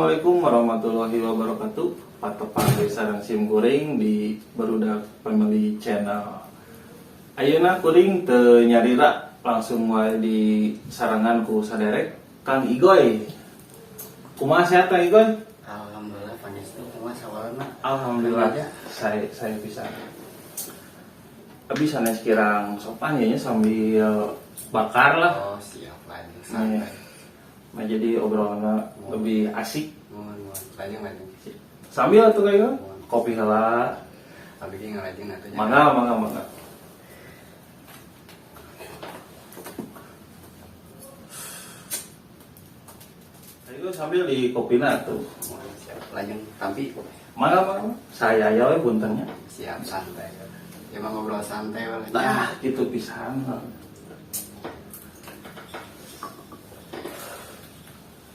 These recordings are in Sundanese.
Assalamualaikum warahmatullahi wabarakatuh. Patepang deui sareng sim kuring di Barudak Family Channel. Ayeuna kuring teu nyarira, langsung wae disarengan ku saderek, Kang Igoy. Kumaha, sehat, Kang Igoy? Alhamdulillah, pangestu. Kumaha sawarna? Alhamdulillah, saya bisa. Abi sanes kirang sopan ya nya, sambil bakar lah. Oh, siap, lanjut. Nah, ya. Santai. Nah, jadi obrolannya lebih asik. Mohon mohon. Lanjut lanjut. Sambil tuh kayak kopi heula. Abi ge ngalajeng atuh nya. Mangga, mangga, mangga. Ayo sambil di kopina tuh. Mohon, siap. Lajeng tampi. Mangga, mangga. Saya ya we punten nya. Siap, santai. Ya mah ngobrol santai we lah. Nah, gitu pisan.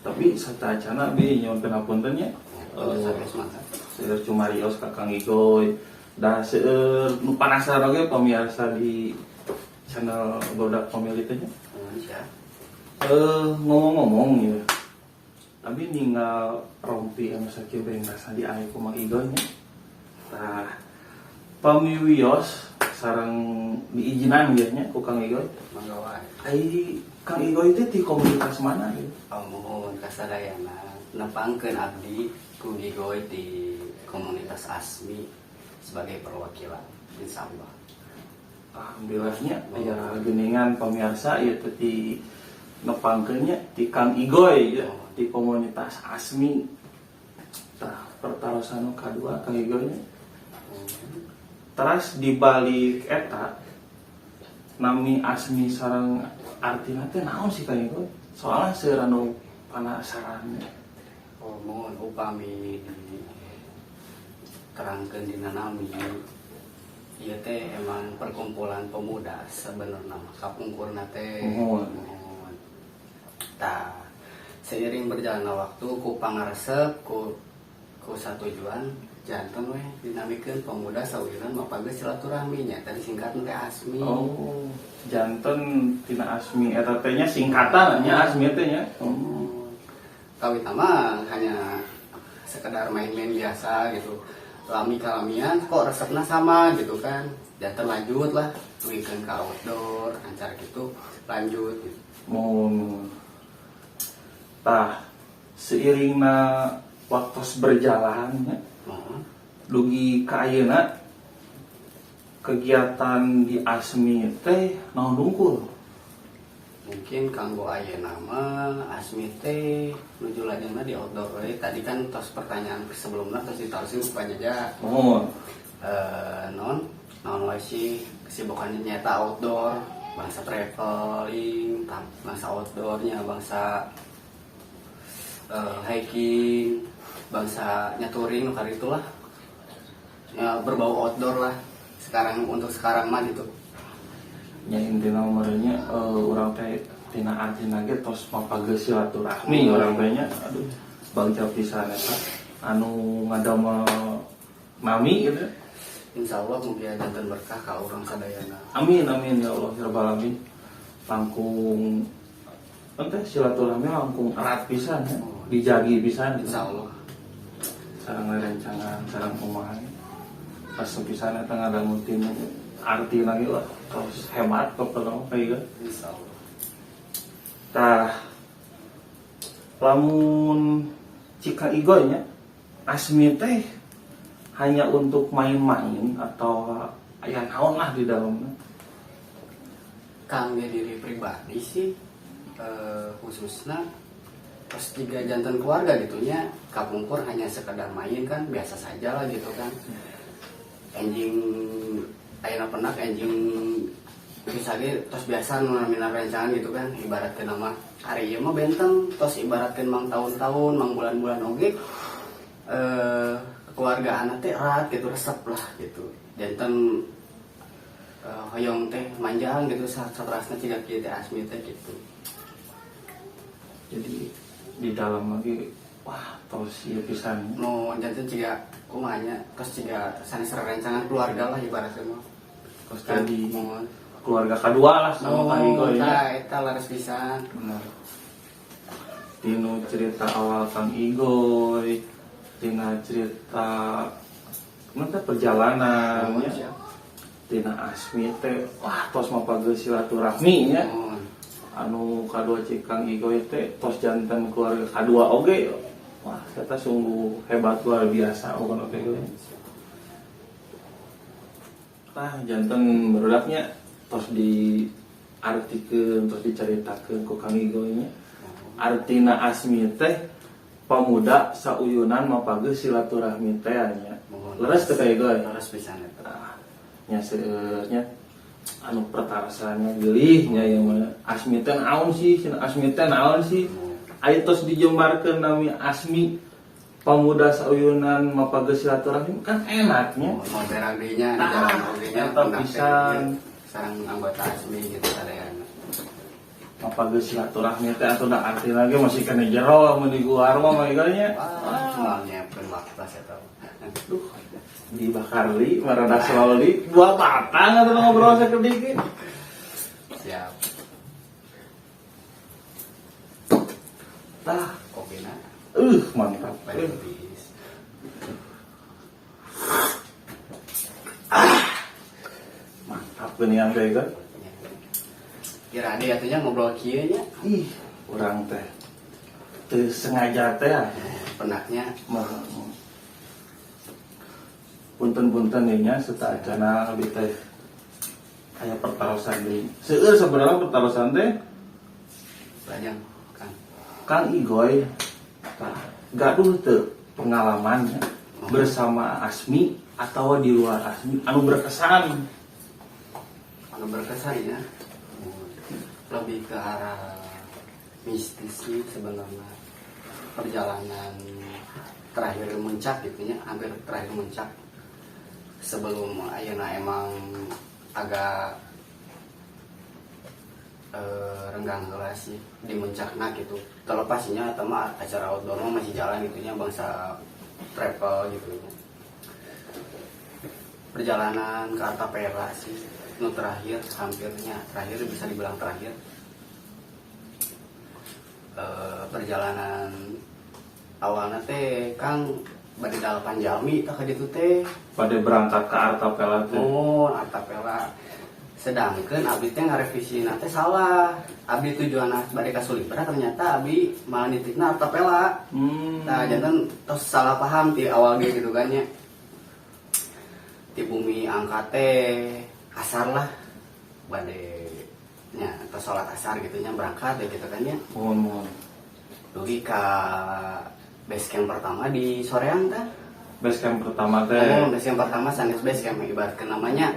Tapi sateuacana bi nyuhunkeun hapunten nya. Sampai semangat. Seueur cumarios ka Kang Igoy. Da seueur nu penasaran oge pemirsa di channel Barudak Family teh nya. Mohon, siap. Ngomong-ngomong ya. Abi ninggal rompi anu sakieu bengkasna di aya ku Mang Igoy nya. Tah, pami wios sareng diizinan ieu nya ku Kang Igoy. Mangga wae. Ai Kang Igoy itu di komunitas mana gitu? Oh, mohon kasadayana nepangkeun abdi ku Gigoy di komunitas Asmi sebagai perwakilan, insyaallah. Alhamdulillahnya ya, geningan pemirsa ya teh di nepangkeun nya di Kang Igoy ya di komunitas Asmi. Tah, pertarosan nu kadua, Kang Igoy nya. Terus di balik eta nami Asmi sareng artina teh naon sih, Kang Igoy? Soalnya seueur anu penasaran. Oh, mohon, upami diterangkeun dina nami ieu teh emang perkumpulan pemuda sebenarnya mah kapungkurna teh. Mohon. Mohon. Tah, seiring berjalannya waktu ku pangaresep ku ku satujuan janten weh dinamikeun pemuda sauiran mapageuh silaturahmi nya tadi singkatan teh Asmi. Oh, janten tina Asmi eta teh nya, singkatan nya Asmi teh nya. Oh. Kawitna mah hanya sekedar main-main biasa gitu, lami kalamian kok resepnya sama gitu kan, janten lanjut lah weekend ke outdoor ancar gitu lanjut gitu. Mohon. Tah, seiringna waktu berjalan nya, Mohon. Dugi ka ayeuna kegiatan di Asmi teh naon dungkul? Mungkin kanggo ayeuna mah Asmi teh nuju lajengna di outdoor we. Tadi kan tos pertanyaan sebelumnya tos ditarusin ku Jaja. Mohon. Non naon wae sih kesibukannya, nyata outdoor, bangsa traveling, bangsa outdoornya, bangsa hiking, bangsa nyaturing nu itulah ya, berbau outdoor lah sekarang, untuk sekarang mah gitu. Nya intina meureunnya urang teh tina artina ge tos mapageuh silaturahmi urang teh nya. Aduh, bagja pisan eta anu ngadamel nami gitu. Insya Allah mungkin janten berkah ka urang sadayana. Amin amin ya Allah ya rabbal alamin. Langkung ente silaturahmi langkung erat pisan ya. Dijagi pisan gitu. Insya Allah. Sareng rerencangan, sareng kumaha. Pas pisan eta ngadangu tinu arti lagi lah. Terus hebat pokoknya kayak gitu. Insya Allah. Tah, lamun cik Igoy nya, Asmi teh hanya untuk main-main atau aya naon lah di dalamnya? Kangge diri pribadi sih, khususnya pas tiga janten keluarga gitunya, kapungkur hanya sekedar main kan, biasa saja lah gitu kan. Enjing ayeuna pernah enjing bisa ge tos biasa nu namina rencangan gitu kan, ibaratkeun nama hari ieu mah benten tos, ibaratkeun mang tahun-tahun mang bulan-bulan oge kekeluargaan teh erat gitu, resep lah gitu, janten hoyong teh manjang gitu saterasna ciga kieu teh Asmi teh gitu. Jadi di dalam lagi wah tos ieu pisan. Nu janten ciga kumaha nya, tos ciga sanes rencangan keluarga lah ibaratnya mah. Tos jadi Mohon. Keluarga kedua lah sama Kang Igoy Oh, nya. tah eta laras pisan. Benar. Tina cerita awal Kang Igoy, tina cerita mana perjalanan Mohon, nya. siap. Tina Asmi teh, wah, tos mapageuh silaturahmi nya. Mohon. Anu kadua cik Kang Igoy teh tos janten keluarga kadua oge. Wah, eta sungguh hebat, luar biasa pokokna teh ge. Nah, janten barudaknya tos diartikeun, tos dicaritakeun ku Kang Igoy nya. Artina Asmi teh pemuda sauyunan mapageuh silaturahmi teh nya. Mohon. Leres teh, Kang Igoy? Leres pisan eta. Ah, nya seueurnya anu pertarasannya geulih nya, yang mana Asmi teh naon sih cenah, Asmi teh naon sih? Aya tos dijembarkeun nami Asmi pemuda sauyunan mapageuh silaturahmi kan enaknya. Mau berak deui nya di Tah, jalan oge nya eta pendak teh pisan. Sareng anggota Asmi gitu sadayana. Mapageuh silaturahmi teh atuh da artina ge masih kena jero mun di guar mah mah nya. Wah, moal nyiapkeun waktu eta. Duh, di Bakarli marada selalu di dua batang atau ngobrol sakedik ge. Siap. Tah, Kopina mantap. bade tiis. Mantap geuningan teh kan. Kira ade atuh nya ngobrol kieu nya. Ih, urang teh teu sengaja teh ah. Penaknya. Mah punten-punten ieu nya, serta acana abdi teh aya pertarosan deui. Seueur sebenarnya pertarosan teh. Banyak kan. Kang Igoy tah gaduh teu pengalamannya bersama Asmi atau di luar Asmi anu berkesan? Anu berkesan ya, lebih ke arah mistis sih sebenarnya. Perjalanan terakhir muncak gitu nya, hampir terakhir muncak sebelum ayeuna emang agak renggang heula sih di muncakna gitu. Terlepasnya atau mah acara outdoor mah masih jalan gitu nya, bangsa travel gitu nya. Perjalanan ke Artapela sih nu terakhir, hampirnya terakhir, bisa dibilang terakhir. Perjalanan awalnya teh Kang bade 8 jalmi tah ka ditu teh. Pada berangkat ke Artapela teh? Oh, Artapela. Sedangkan abdi teh ngarevisi teh salah. Abdi tujuan bade ka Sulibra, ternyata abdi malah nitikna Artapela. Nah, janten tos salah paham ti awal ge gitu kan nya. Ti bumi angkat teh asar lah, bade nya tos sholat asar gitu nya, berangkat ya gitu kan nya. Mohon mohon. Dugi ka base camp pertama di soreang teh. Base camp pertama teh? Oh, base camp pertama sanes base camp, ibaratkan namanya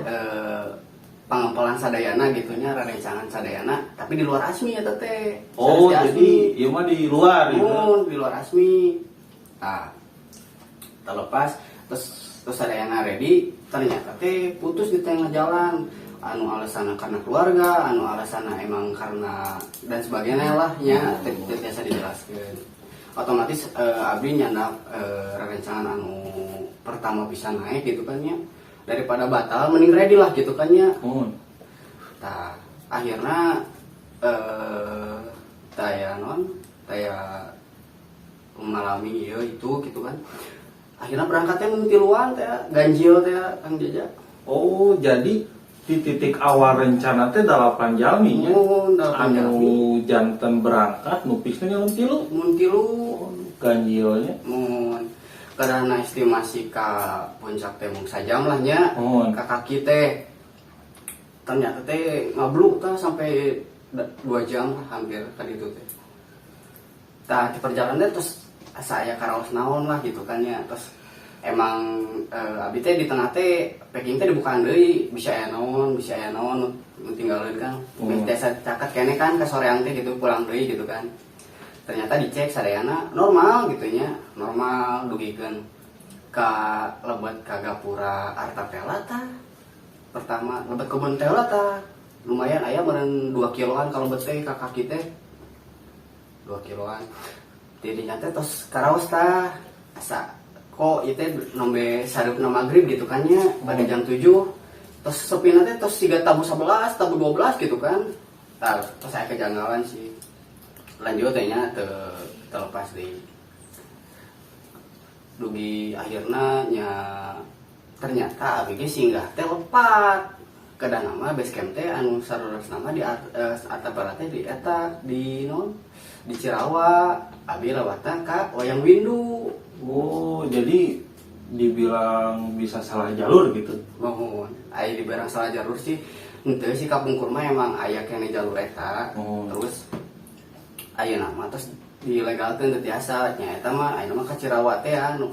pangempolan sadayana gitu nya, rerencangan sadayana, tapi di luar Asmi ya teh. Oh, Sanes di jadi Asmi. ieu mah di luar gitu. Oh, di luar Asmi. Nah, terlepas terus terus sadayana ready, ternyata teh putus di tengah jalan, anu alasannya karena keluarga, anu alasannya emang karena dan sebagainya lah nya, teu teu biasa dijelaskan. Otomatis abdi nyandak rerencangan anu pertama bisa naik gitu kan nya, daripada batal mending ready lah gitu kan nya. Mohon. Nah, akhirnya taya non taya mengalami ya itu gitu kan. Akhirnya berangkatnya mun tiluan teh, ganjil teh, Kang Jaja. Oh, jadi di titik awal rencana teh 8 jalmi nya? Mun 8 Anu jalmi. Janten berangkat nu fixna nya 3. Mun 3. Ganjilnya. Mun karena estimasi ka puncak teh mung sajam lah nya. Mun. Ka kaki teh ternyata teh ngabluk teh sampai 2 jam lah hampir ka ditu teh. Tah, di perjalanan teh terus asa aya karaos naon lah gitu kan ya. Terus emang abi teh di tengah teh packing teh dibukaan deui, bisa aya naon, bisa aya naon nu tinggalin kan. Biasa caket keneh kan ke soreang teh gitu, pulang deui gitu kan. Ternyata dicek sadayana normal gitu nya, normal dugikeun ka lebet ka gapura Artapela tah. Pertama lebet kebun teh tah lumayan aya meureun 2 kiloan kalau lebet teh ka kaki teh 2 kiloan. Dirinya teh tos karaos tah, asa kok ieu teh nembe sareupna maghrib gitu kan nya, pada jam 7 tos sepina teh tos 3 tabuh 11 tabuh 12 gitu kan. Tah, tos saya kejanggalan sih, lanjut teh nya teu. Terlepas di dugi akhirnya nya ternyata abi ge singgah teh lepat, kedah nama base camp teh anu saleresna mah di Artapela teh di eta di non di Cirawa, abi lewatna ka Wayang Windu. Oh, jadi dibilang bisa salah jalur gitu. Mohon aya di barang salah jalur sih henteu sih, kapungkur mah emang aya keneh jalur eta. Terus ayeuna mah terus dilegalkeun teu tiasa nya eta mah. Ayeuna mah ka Cirawa teh anu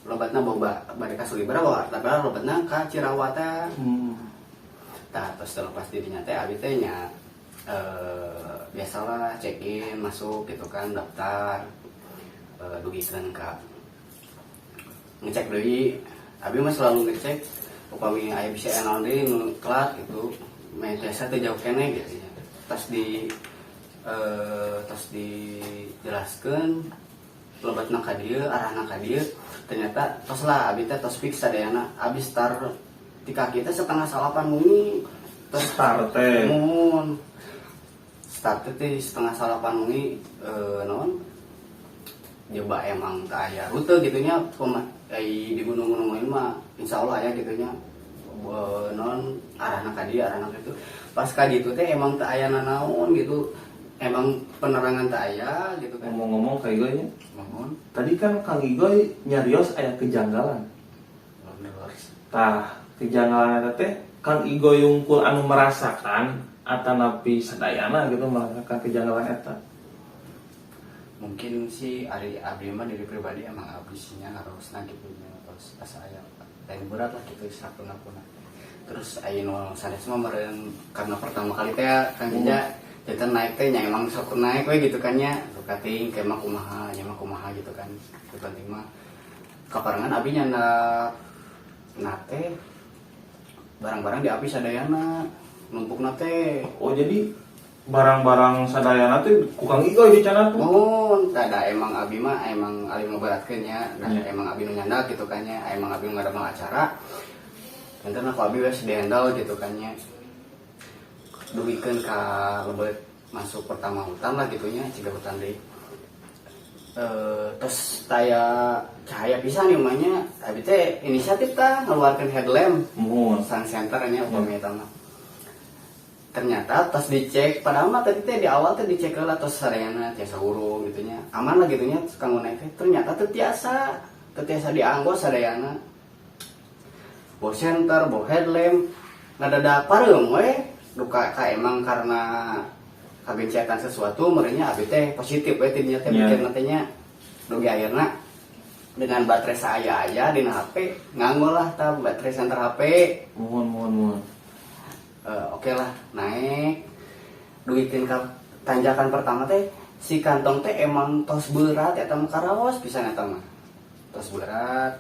lobatna boba bade ka Sulibra bawa, tapi lobatna ka Cirawa teh. Tah, terus terlepas dirinya teh abi teh nya biasalah check in masuk gitu kan, daftar, dugikeun ka ngecek deui. Abi mah selalu ngecek upami aya bisa naon deui nu telat gitu, meh tiasa teh jauh keneh gitu ya. Tas dijelaskeun lebatna ka dieu, arahna ka dieu. Ternyata tos lah, abi teh tos fix sadayana. Abi start di kaki teh 7.30 wengi tos. Start teh. Muhun, start teh 7.30 wengi. Naon coba emang aya rute gitu nya, di gunung-gunung lain mah insya Allah aya gitu nya. Non arahna ka dieu, arahna ka itu. Pas ka ditu teh emang teu aya nanaon gitu, emang penerangan teu aya gitu kan. Ngomong-ngomong Kang Igoy nya. Mohon. Tadi kan Kang Igoy nyarios aya kejanggalan. Tah, kejanggalan eta teh Kang Igoy wungkul anu merasakan atanapi sadayana gitu merasakan kejanggalan eta? Mungkin sih ari abdi mah diri pribadi emang abdi sih nya harusna gitu nya, terus asa aya lain berat lah gitu sakuna kuna. Terus aya nu sanes mah meureun karena pertama kali teh kan ja janten naik teh nya emang sok naik we gitu kan nya, suka ting kayak mah kumaha nya mah kumaha gitu kan. Itu penting mah kaparengan abi nyandak nate barang-barang di abi sadayana numpuk nate. Oh, jadi barang-barang sadayana teh ku Kang Igoy dicandak tuh. Mohon, tada emang abi mah emang abi ngaberatkeun nya, dan emang abi nu nyandak gitu kan nya, emang abi nu ngadamel acara. Enten aku abi wes dihandle gitu kan nya. Dugikeun ka lebet masuk pertama hutan lah gitu nya, ciga hutan deui. Terus taya cahaya pisan ieu mah nya, abi teh inisiatif tah ngeluarkeun headlamp. Muhun. Sang senter nya upami eta mah. Ternyata tos dicek, padahal mah tadi teh di awal teh dicek heula tos sadayana tiasa hurung gitu nya, aman lah gitu nya kanggo naik teh. Ternyata teu tiasa, teu tiasa dianggo sadayana, bawa senter, bawa headlamp, ngadadak pareum we duka ka emang karena kagencetan sesuatu meureun nya. Abi teh positif we tidinya teh mikirna teh nya. Dugi akhirna dengan baterai saaya-aya dina HP nganggo lah tah baterai senter HP. Muhun, muhun, muhun. Oke lah naik dugikeun ka tanjakan pertama teh si kantong teh emang tos berat eta mah, karaos pisan eta mah tos berat.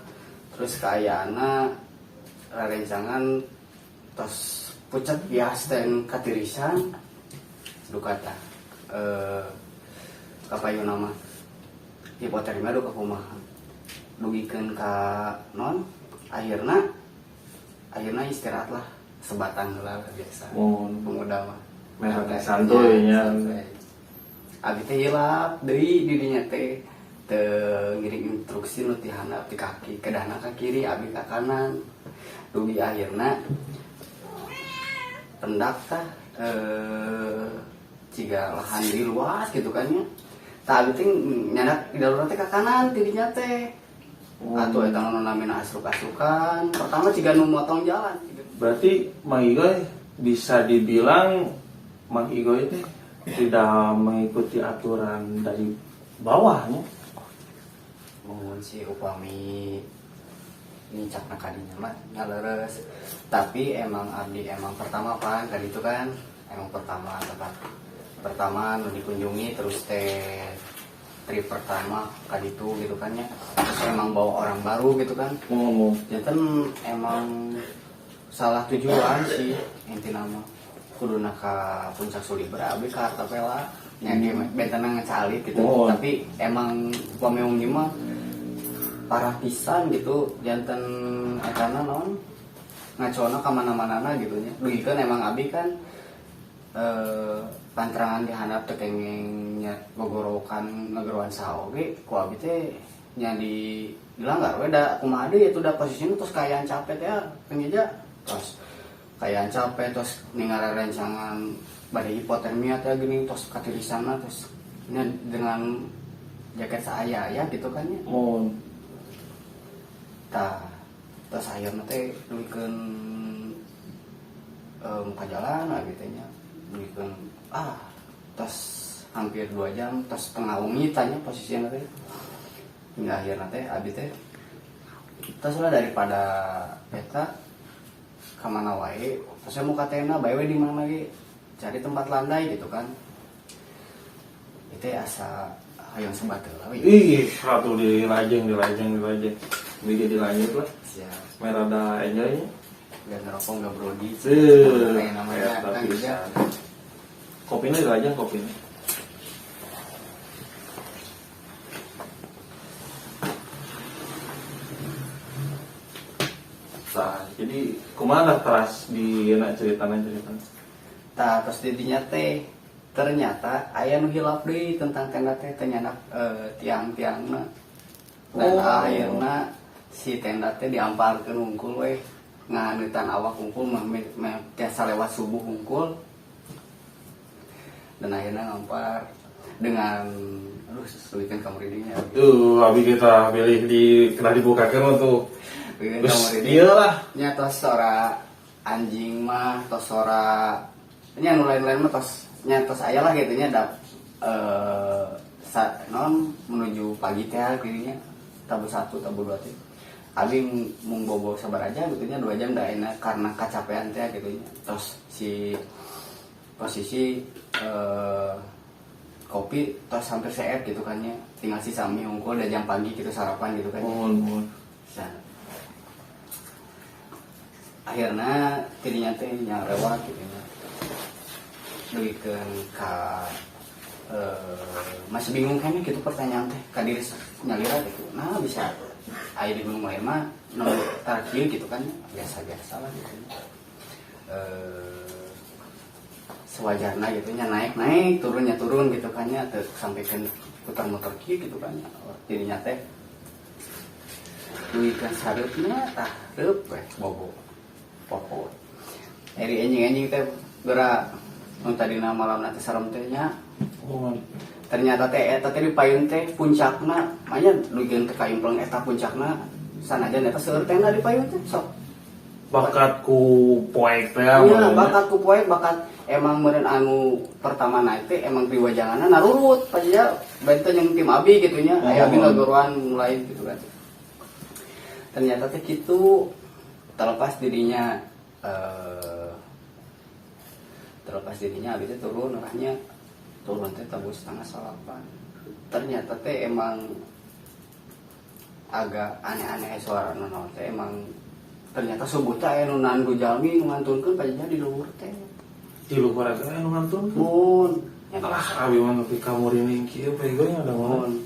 Terus kaayana rerencangan tos pucat bias dan katirisan duka tah kapayuna mah hipotermia duka kumaha dugikeun ka non akhirna akhirna istirahat lah sebatang heula lah biasa. Muhun. Pemuda mah. Meh teh santuy nya. Santuy. Abi teh hilap deui di dinya teh teu ngiring instruksi nu ti handap ti kaki, kedahna ka kiri, abi ka kanan. Dugi akhirna pendak tah ciga lahan di luas gitu kan nya. Tah, abi teh nyandak di jalur teh ka kanan ti dinya teh. Atuh eta nu namina asruk-asrukan pertama ciga nu motong jalan. Berarti Mang Igoy bisa dibilang Mang Igoy teh tidak mengikuti aturan dari bawahnya. Mohon sih upami nincakna kadinya mah nya leres, tapi emang abdi emang pertama pan kadi itu kan emang pertama, tempat pertama nu dikunjungi, terus teh trip pertama kaditu gitu kan ya, terus emang bawa orang baru gitu kan. Ngomong. Janten emang salah tujuan sih inti nama kuduna ka Puncak Sulibra, abdi ka Artapela nya ge benten ngecalik gitu. Tapi emang upami wengi mah parah pisan gitu, janten etana naon ngacona ka mana-manana gitu nya. Dugikeun emang abi kan Pantrangan di handap teh kenging nya gogorowokan ngageroan saha oge ku abi teh nya di dilanggar we, da kumaha deui eta, da posisina tos kaayaan capek teh ya, Kang Jeja, tos kaayaan capek, tos ningara rencangan bade hipotermia teh geuning, tos katirisanna, tos nya dengan jaket saya ya gitu kan ya. Mun. Tah, terus akhirnya teh dugikeun muka jalan lah gitu nya, dugikeun tos hampir 2 jam, tos tengah wengi tanya posisinya teh. Hingga akhirnya teh abi teh tos lah, daripada eta kamana wae, terus saya muka tenda bae we di mana lagi, cari tempat landai gitu kan. Itu asa hoyong sebat heula we. Ih, ratu dilajeng, dilajeng, dilajeng. Bikin dilanjut lah. Siap. Merah ada enjoy. Gak ngerokok, nggak brodi. Eh, kayak namanya eta kan juga. Pisan. Kopinya dilajeng kopinya. Nah, jadi kumaha teras di enak ceritanya ceritanya. Tah, terus didinya teh ternyata aya nu hilap deui tentang tenda teh, teh nyandak tiang-tiangna dan akhirna si tenda teh diamparkeun hungkul we, nganeutan awak hungkul mah meh tiasa lewat subuh hungkul. Dan akhirnya ngampar dengan aduh, sesuaikan kamar nya. Tuh, abi kita pilih di kena dibukakan untuk Dugikeun terus kamar iya lah. Nya tos sora anjing mah, tos sora nya nu lain-lain mah, tos nya tos aya lah gitu nya, dap non menuju pagi teh dirinya tabuh satu tabuh dua teh abi mung bobo sabar aja gitu nya, 2 jam dah enak karena kecapean teh gitu nya. Terus si posisi kopi tos hampir seep gitu kan nya, tinggal si sami hungkul, udah jam pagi gitu sarapan gitu kan. Mohon, mohon. Nah, akhirnya tidinya teh yang lewat gitu nya, dugikeun ka masih bingung kan gitu, pertanyaan teh ka diri nyalira gitu, nah bisa aya di gunung lain mah nu terakhir gitu kan, biasa-biasa lah gitu sewajarnya gitu nya, naik naik turunnya turun gitu kan nya, teu sampai kan putar motor kieu gitu kan nya. Dirinya teh dugikeun sareupna tah reup we bobo poho. Eri enjing-enjing teh geura nu tadina malam teh serem teh nya. Mohon. Ternyata teh eta teh di payun teh puncakna manya dugikeun teh ka impleng eta puncakna, sanajan eta seueur tenda di payun teh sok. Bakat ku poek teh. Iya, Maksudnya. Bakat ku poek, bakat emang meureun anu pertama naik teh emang piwajanganna narurut paja benten yang tim abi gitu nya, aya abi ngagoroan mulai gitu kan. Ternyata teh kitu, terlepas dirinya abi teh turun orangnya, turun teh tabuh 7.30. Ternyata teh emang agak aneh-aneh suara naon teh, emang ternyata subuh teh aya nu nandu jalmi nu ngantunkeun pajaja di luhur teh. Di luhur eta anu ngantun. Mun. Alah, abi mah nepi ka murining kieu pego nya ada Mun.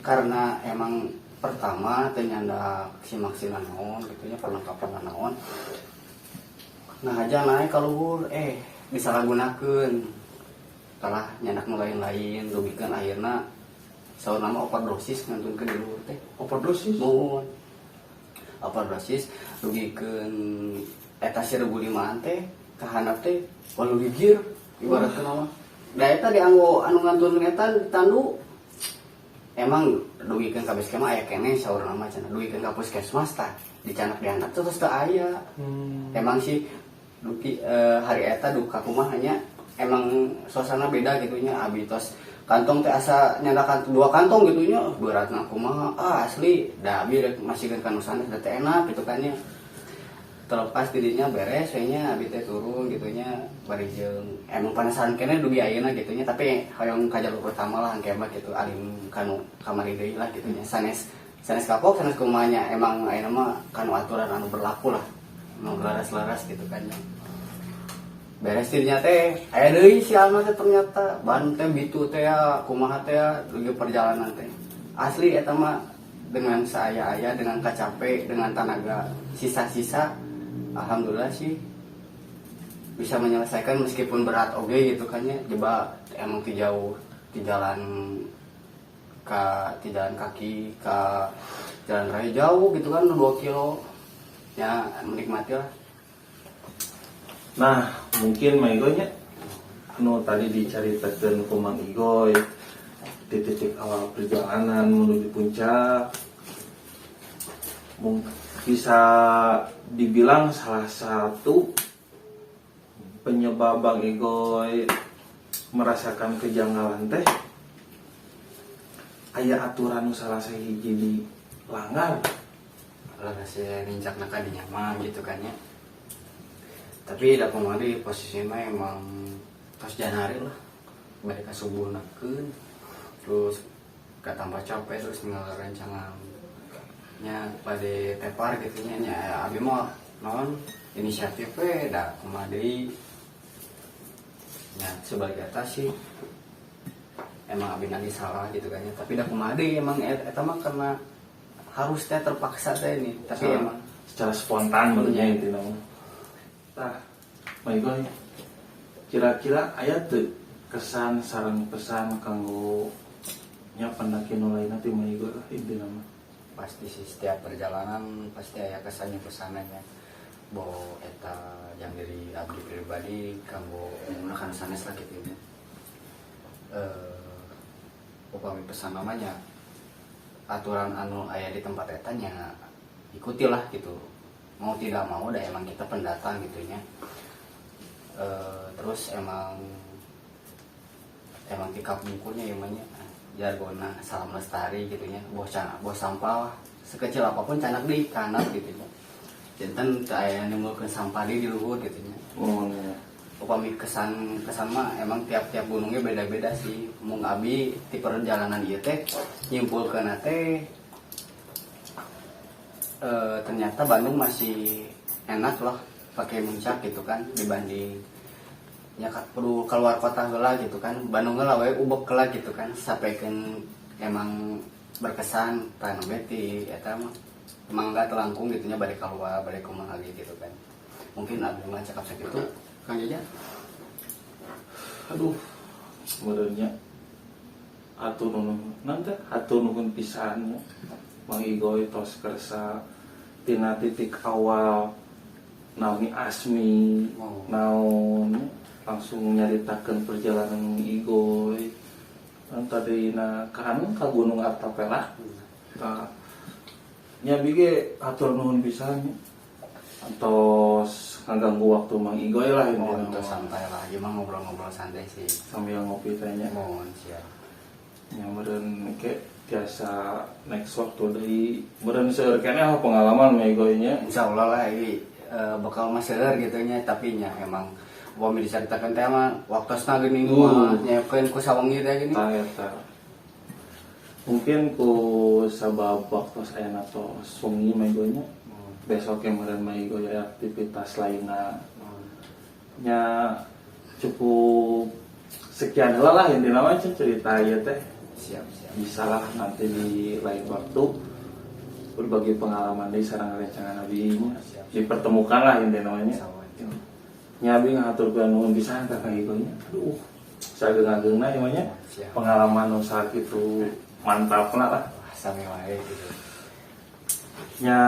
Karena emang pertama teh nyanda simaksina naon gitu nya, perlengkapan naon. Nah aja naik ka luhur disalahgunakeun. Kalah nyandak nu lain-lain dugikeun akhirna saur nama overdosis ngantunkeun di luhur teh. Overdosis. Mun. Overdosis dugikeun eta si regu limaan teh kahandap teh walu gigir ibaratkeun mah. Da eta dianggo anu ngantunkeun eta ditandu, emang dugikeun ka base camp aya keneh saur nama cenah, dugikeun ka puskesmas tah dicanak dihandap terus teu aya. Emang sih duki hari eta duka kumaha nya, emang suasana beda gitu nya. Abi tos kantong teh asa nyandakan dua kantong gitu nya, beratna kumaha, asli da abi rek masihkeun ka nu sanes da teh enak gitu kan nya. Terlepas dirinya beres we nya, abi teh turun gitu nya bari jeung emang penasaran keneh dugi ayeuna gitu nya, tapi hoyong ka jalur pertama lah engke mah gitu, alim kanu kamari deui lah gitu nya, sanes sanes kapok sanes kumaha nya, emang ayeuna mah kanu aturan anu berlaku lah, nu laras-laras gitu kan nya. Beres dirinya teh aya deui si Alma teh, ternyata ban teh bitu teh ya, kumaha teh ya, dugi perjalanan teh asli eta mah dengan saya aya dengan kacape dengan tenaga sisa-sisa, alhamdulillah sih. Bisa menyelesaikan meskipun berat oge gitu kan ya. Coba emang ti jauh, ti jalan kaki ke jalan raya jauh gitu kan, 2 kilo ya, menikmati lah. Nah, mungkin Mang Igoy nya anu tadi dicaritakeun ku Mang Igoy di titik awal perjalanan menuju puncak bisa dibilang salah satu penyebab Bang Igoy merasakan kejanggalan teh aya aturan nu salah sahiji dilanggar. Lah, saya nincak ka dinya mah gitu kan ya, tapi da kamari posisinya emang pas Januari lah, mereka subuh nakeun, terus gak tambah capek, terus tinggal rencangannya pada tepar gitu nya. Nya abi mah naon inisiatif we, da kumaha deui nya, sebagai atas sih emang abi nagi salah gitu kan ya, tapi da kumaha deui, emang eta mah karena harus teh, terpaksa teh ini, tapi emang secara spontan menurutnya intinya mah. Tah, Mang Igoy, kira-kira aya teu kesan sareng pesan kanggo nya pendaki nu lainna ti Mang Igoy lah intina mah? Pasti sih, setiap perjalanan pasti aya kesannya, pesanannya bahwa eta yang dari abdi pribadi kanggo menggunakan sanes lah gitu ya. Upami pesan namanya, aturan anu aya di tempat eta nya ikutilah gitu, mau tidak mau dah emang kita pendatang gitu nya. Terus emang emang tikap bungkurnya emangnya jargona salam lestari gitu nya, boh sampah sekecil apapun candak di kanan gitu nya, janten teu aya nimbulkeun sampah di luhur gitu nya. Oh. Upami kesan kesan mah emang tiap-tiap gunungnya beda-beda sih. Mung abi di perjalanan ieu teh nyimpulkeun teh ternyata Bandung masih enak loh pakai muncak gitu kan, dibanding ya perlu keluar kota heula gitu kan. Bandung heula we ubek heula gitu kan, sampaikan emang berkesan tan beti eta mah emang enggak telangkung gitu nya, balik keluar balik kumaha lagi gitu kan. Mungkin abdi mah cakap sakitu, Kang Jaja. Aduh, sebenarnya hatur nuhun nanti, hatur nuhun pisan ya. Mang Igoy tos kersa tina titik awal naoni asmi naon, langsung nyaritakeun perjalanan Mang Igoy kan tadi na ka anu ka Gunung Artapela. Tah nya, ge hatur nuhun pisan atos ngaganggu waktu Mang Igoy lah ini. Oh, untuk santai lah gimana, ngobrol-ngobrol santai sih. Sambil ngopi tanya. Mohon siap. Ya, meureun ke tiasa next waktu deui, meureun seueur keneh lah pengalaman Mang Igoy nya. Insya Allah lah ini bakal maseur gitu nya, tapi nya emang upami diceritakan teh mah waktosna geuning mah nyiapkeun ku sawengi teh gini. Tah eta. Mungkin ku sabab waktu saya tos wengi Mang Igoy nya, besok yang meureun Mang Igoy aya aktivitas lainna nya. Cukup sekian heula lah intina mah cerita ieu teh. Siap siap. Bisa lah nanti di lain waktu berbagi pengalaman di sareng rerencangan abi nya. Siap. Dipertemukan lah intina mah nya. Insya Allah. Nya, abi ngahaturkeun nuhun pisan ka Kang Igoy nya. Aduh, sageung-ageungna ieu mah nya. Siap. Pengalaman nu sakitu mantapna lah. Wah, sami wae gitu. Nya,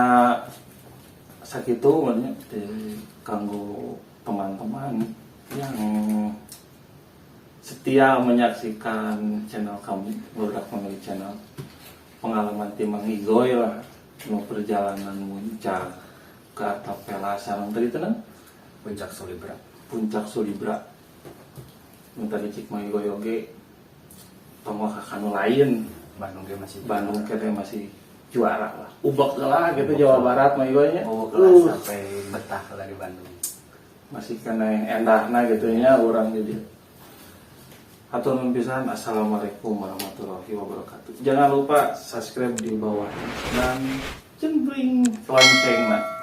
sakitu mah nya di kanggo teman-teman yang setia menyaksikan channel kami, Barudak Family Channel, pengalaman ti Mang Igoy lah nu perjalanan muncak ke Artapela sareng tadi teh naon? Puncak Sulibra. Puncak Sulibra. Nu tadi cik Mang Igoy oge tong ka kanu lain. Bandung ge masih Bandung kita masih juara lah, ubek lah gitu Jawa Barat Mang Igoy nya. Oh, kelas sampai betah lah di Bandung. Masih kena yang endahna gitu nya orang jadi. Hatur nuhun pisan. Assalamualaikum warahmatullahi wabarakatuh. Jangan lupa subscribe di bawah dan jembring loncengna.